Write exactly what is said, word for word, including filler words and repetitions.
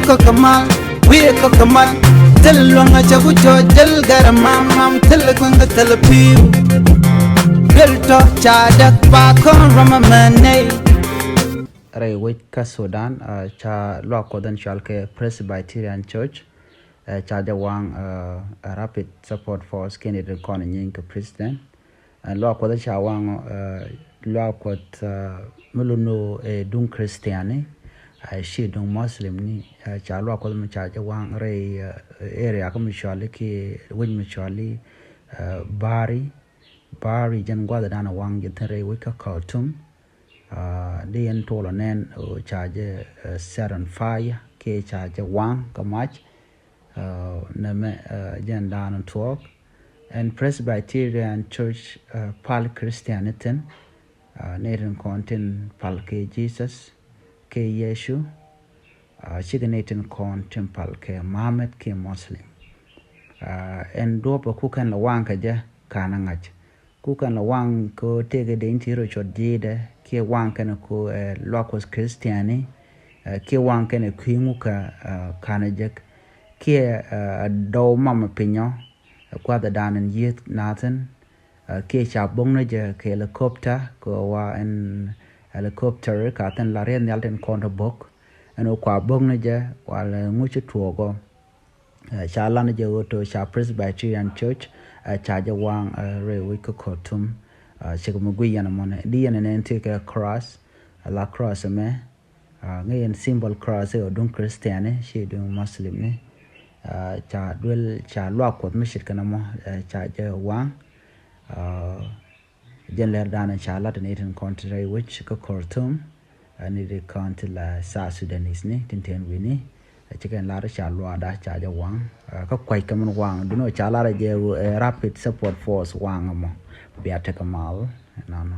Kɔk mal, wi̱i̱ kɔk mal. Thil luäŋ a cɛ ku cɔ jäl gɛr mam mam, thil kueŋ kɛ thil pi̱i̱u. Duel tɔ ca däk ba kɔn rɔm a mɛ nɛy. Rɛy wec kä Sudan, ah, ca luak Kuɔth in cɔal kɛ Presbyterian Church, eh, ca jɛ waŋ, eh, Rapid Support Force kɛn it kɔn nyieny kɛ president. Eh, luak Kuɔth ca waŋ, eh, luak Kuɔth, eh, mi lun ni, eh, duŋ Christian ni, eh, ci duŋ Muslim ni, eh, ca luak Kuɔth mi ca jɛ waŋ rɛy, eh, area kä mi cɔali ki wec mi cɔali, eh, Bari. Bari jɛn gua̱th dan waŋ jɛ thin rɛy wec kä Khartoum. Ah, di yɛn tuɔl nɛn, oh, ca jɛ, eh, set on fire, kiɛ ca jɛ waŋ kä mac. Ah, nɛmɛ, eh, jɛn dan tuɔɔk. Ɛn Presbyterian Church, eh, pal Christian ni thin. Ah, ni tin kɔn tin pal kɛ Jesus, kɛ Yesu. Ah, cikɛ ni tin kɔn tin pal kɛ Muhammad kɛ Muslim. Ah, ɛn duɔpɛ ku kɛn lɛ waŋ kɛ jɛ, kanɛ ŋa̱c. Ku kɛn lɛ waŋ kɛ tëëkɛ dee in ti rɔ cuɔt ji̱i̱dɛ, kiɛ waŋ kɛn ku, eh, luak Kuɔth Christian ni, eh, kiɛ waŋ kɛn kui̱ ŋu kɛ, eh, kanɛ jek. Kiɛ, eh, dɔw mamɛ pinyɔ, eh, kuath dan in yieth nathin, eh, kiɛ ca bok ni jɛ kɛ helicopter, kɛ wa ɛn helicopter ka thin la rieth nhial tin kɔn ti bok. Ɛn kua bok ni jɛ, walɛ ŋu ci tuɔɔkɔ. Eh, ca lan jɛ ɣöö to ca Presbyterian Church, eh, ca jɛ waŋ, eh, rɛy wec kä Khartoum. Eh, cikɛ mi gui yɛn mɔnɛ. Di yɛn nɛn ti kɛ cross, eh, la cross mɛ. Eh, ŋäc yɛn symbol cross ɛ duŋ Christian ni, ci duŋ Muslim ni. Eh, ca duel, ca luak Kuɔth mi ce̱tkɛ nɔmɔ, eh, ca jɛ waŋ. Eh, Jɛn lɛr danɛ ca lat ni tin kɔn ti rɛy wec kä Khartoum, eh, ni ti kɔn ti la South Sudanese ni tin ten wi̱ni. Eh, cikɛn lar ca luaada ca jɛ waŋ. Eh, kä kuac kɛ min waŋ. Dunɔ ca lar jɛ, eh, Rapid Support Force waŋ mɔ. Bia tekɛ mal, eh, nɔnɔ.